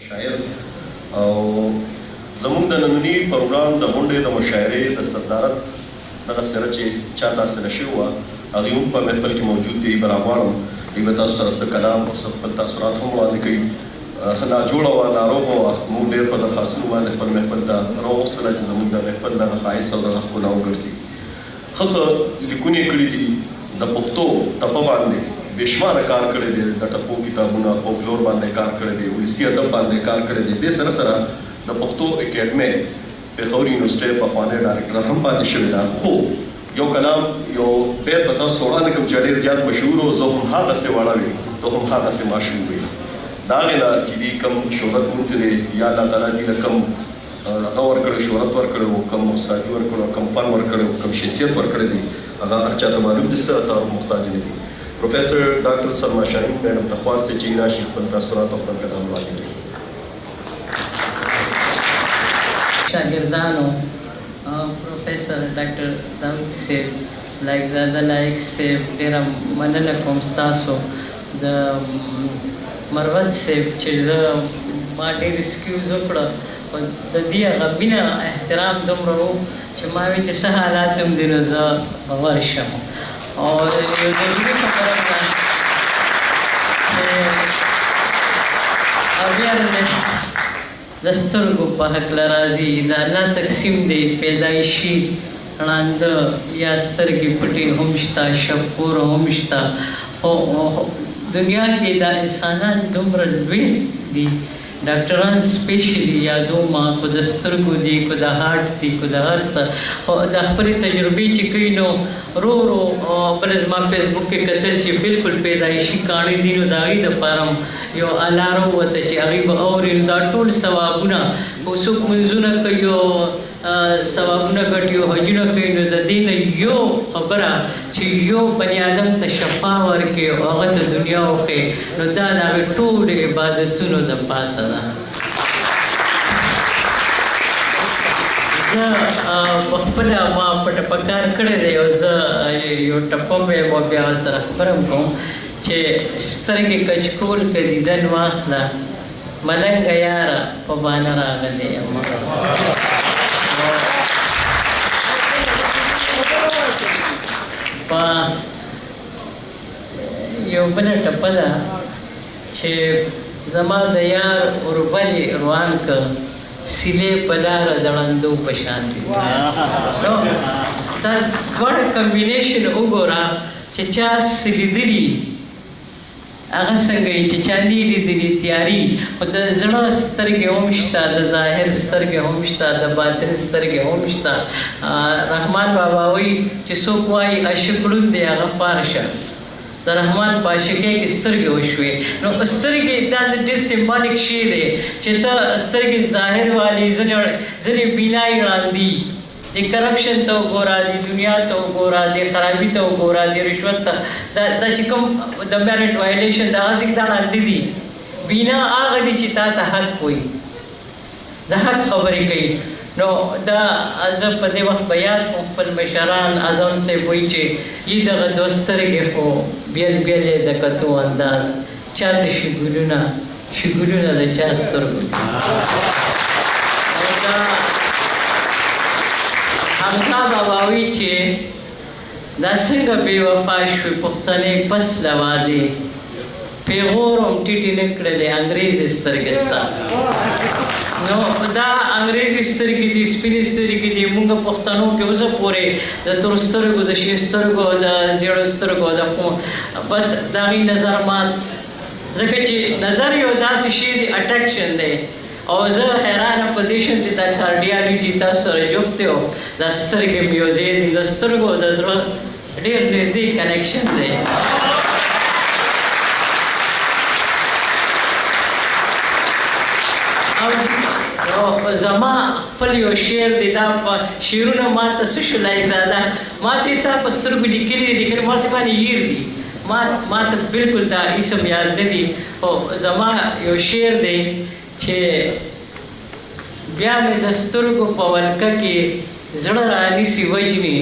شاعر او زموږ د ننني پروګرام د غونډې د مشاعرې د صدارت دغه څېره چې چا ته حاصله شوې وه، هغوی هم په محفل کې موجود دي. به راغواړم دوی به تاسو سره څه کلام او څه خپل تاثرات هم وړاندې کوي. ناجوړه وه، ناروغه وه، موږ ډېر په درخواستونو باندې خپل محفل ته راوغوښتله چې زموږ د محفل دغه ښایست او دغه ښکلا وګرځي. ښه ښه لیکونې کړي دي، د پښتو ټپه باندې بې شماره کار کړی دی، د ټپو کتابونه، فوکلور باندې کار کړی دی، ولسي ادب باندې کار کړی دی. دې سره سره د پښتو اکیډمۍ پېښور یونیورسټۍ پخوانی ډایرکټر هم پاتې شوې ده. خو یو کلام، یو بیت به تاسو وړاندې کوم چې ډېر زیات مشهور و. زه هم هغسې وړه وې، ته هم هغسې ماشوم وې. د هغې نه چې دي کوم شهرت موندلی دی، یا الله تعالی دې له کوم هغه ورکړی، شهرت ورکړی و، کوم استادي ورکړی و، کوم فن ورکړی و، کوم شخصیت ورکړی دی، هغه هر چا ته معلوم دي، څه تعارف محتاج نه دي. پروفیسر ډاکټر سلما شاهین میډم ته خواست دی چې راشي، خپل تاثرات او خپل کلام وړاندې کړي. شاګردانو، پروفیسر ډاکټر داود صاحب، لایقزاده لایق صاحب، ډېره مننه کوم ستاسو. د مروت صاحب چې زه ما ډېر excuse وکړه، خو د دې هغه مینه احترام دومره و چې ما وی چې څه حالات هم دي نو زه به ورشم. او یو ضروري خبره ده چې awareness د سترګو په هکله راځي. د الله تقسیم دی، پیدایشي ړانده یا سترګې پټې هم شته، شپور هم شته، خو دنیا کې دا انسانان دومره لوی دي، ډاکټران specially یادو ما، کو د سترګو دي، کو د heart دي، کو د هر څه، خو د خپلې تجربې چې کوي نو رو رو بل زما فیسبوک کې کتل چې بالکل پیدایشي کاڼي دي، نو د هغې دپاره هم یو اله راووته چې هغوی به اوري. نو دا ټول ثوابونه، خو څوک لمونځونه کوي او ثوابونه ګټي او حجونه کوي، نو د دې نه یو خبره چې یو بني آدم ته شفا ورکړي او هغه ته دنیا وښیي، نو دا د هغې ټولو عبادتونو د پاسه ده. زه په خپله ما په ټپه کار کړی دی او زه یو ټپه وایم او بیا ورسره خبره هم کوم چې سترګې کچکول که دیدن واخله، ملنګه یاره په بانه راغلی یم. په یو بله ټپه ده چې زما د یار اوربلې روان که سیلې په لاره د ړندو په شان دي. نو دا دواړه combination وګوره چې چا څه لیدلي هغه څنګه وي، چې چا نه لیدلي تیاري، خو د زړه سترګې هم شته، د ظاهر سترګې هم شته، د باطن سترګې هم شته. رحمان بابا وایي چې څوک وایي عاشق ړوند دی هغه خوار شه، د رحمان په عاشقۍ کې سترګې وشوې. نو سترګې دا د ډېر symbolic شی دی چې ته سترګې ظاهر والي، ځینې بینایي ړاندي، د corruption ته وګوره، د دنیا ته وګوره، د خرابي ته وګوره، د رشوت ته، دا چې کوم د merit violation د هغه څه دا ړانده دي. بینا هغه دي چې تا ته حق وایي، د حق خبرې کوي. نو دا زه په دې وخت به یاد کوم خپل مشران اعظم صاحب وایي چې یي دغه دوه سترګې خو بېل بېل یې د کتو انداز، چا ته شګلونه، شګلونه د چا سترګو دي. او دا حمزه بابا وایي چې دا څنګه بې وفا شوې پښتنې پس له وعدې، پیغور هم ټیټې نه کړلې انګرېزې سترګې ستا. نو دا انګرېزي سترګې دي، سپینې سترګې دي. موږ پښتنو کې اوسه پورې د تور سترګو، د شین سترګو، د زیړو سترګو، د خو بس د هغې نظر مات، ځکه چې نظر یو داسې شی دی، attraction دی. او زه حیرانه په دې شم چې دا cardiology تاسو سره جوخت دی او دا سترګې مې یو ځای دي، د سترګو د زړه ډېر نږدې connection دی. او زما خپل یو شعر دی، دا شعرونه ما ته څه شو لایقزاده، ما ته تا په سترګو لیکلي دي، لیکن ما ته باندې هېر دي، ما ته بالکل دا اسم یاد نه دي. خو زما یو شعر دی چې بیا مې د سترګو په ولکه کې زړه رانیسي وژني،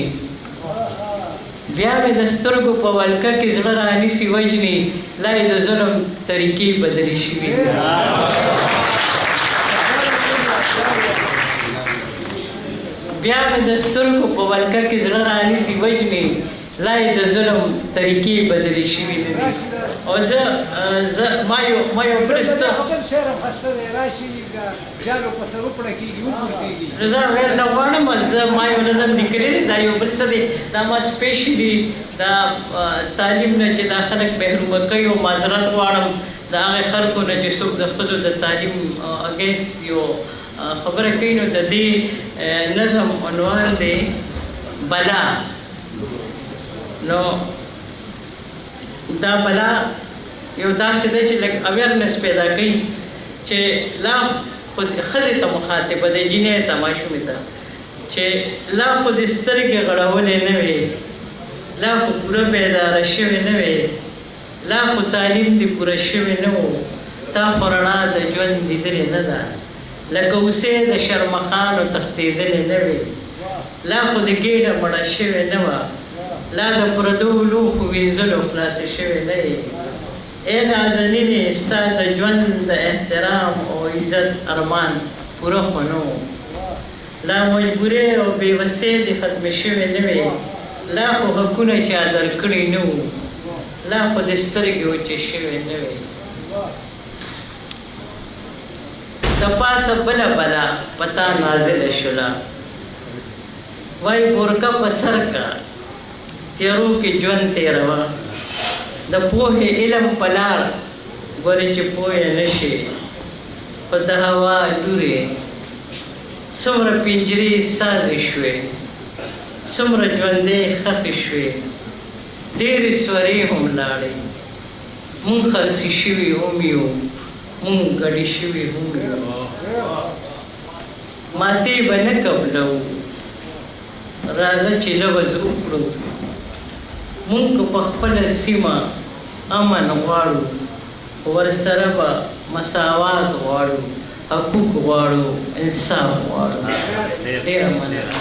بیا مې د سترګو په ولکه کې زړه رانیسي وژني، لا یې د ظلم طریقې بدلې شوي دي. بیا مې د سترګو په ولکه کې زړه رانیسي وژني، لا یې د ظلم طریقې بدلې شوي نه دي. او زه زه ما یو بل څه نو زه ویل نه غواړم، زه ما یو نظم لیکلی دی، دا یو بل څه دی، دا ما سپیشلي دا تعلیم نه چې دا خلک محرومه کوي، او معذرت غواړم د هغې خلکو نه چې څوک د ښځو د تعلیم اګینسټ یو خبره کوي. نو د دې نظم عنوان دی بلا. نو دا بلا یو داسې دی چې لږ اویرنس پیدا کوي چې لا خو ښځې ته مخاطبه دی، جینۍ ته، ماشومې ته، چې لا خو دې سترګې غړولې نه وې، لا خو پوره بیداره شوې نه وې، لا خو تعلیم دې پوره شوی نه و، تا خو رڼا د ژوند لیدلې نه ده، لکه هوسۍ د شرمخانو تښتېدلې نه وې، لا خو د ګېډه مړه شوې نه وه، لا د پردو لوښو وینځلو خلاصې شوې نه یې. ای نازنینې، ستا د ژوند د احترام او عزت ارمان پوره خو نه و، لا مجبورې او بېوسۍ دې ختمې شوې نه وې، لا خو حقونه چا درکړي نه وو، لا خو دې سترګې وچې شوې نه وې. د پاسه بله بلا په تا نازله شوله، وایي بورکه په سر که تیارو کې ژوند تېروه، د پوهې علم په لار ګورې چې پوه نه شې، خو د هوا لورې څومره پنجرې سازې شوې، څومره ژوندۍ ښخې شوې، ډېرې سورې هم لاړې، مونږ خرڅې شوي هم یو، مونږ ګډې شوي هم یو، ماتې به نه قبلوو، راځه چې لوظ وکړو، مونږ که په خپله سیمه امن غواړو، ورسره به مساوات غواړو، حقوق غواړو، انصاف غواړو. ډېره مننه.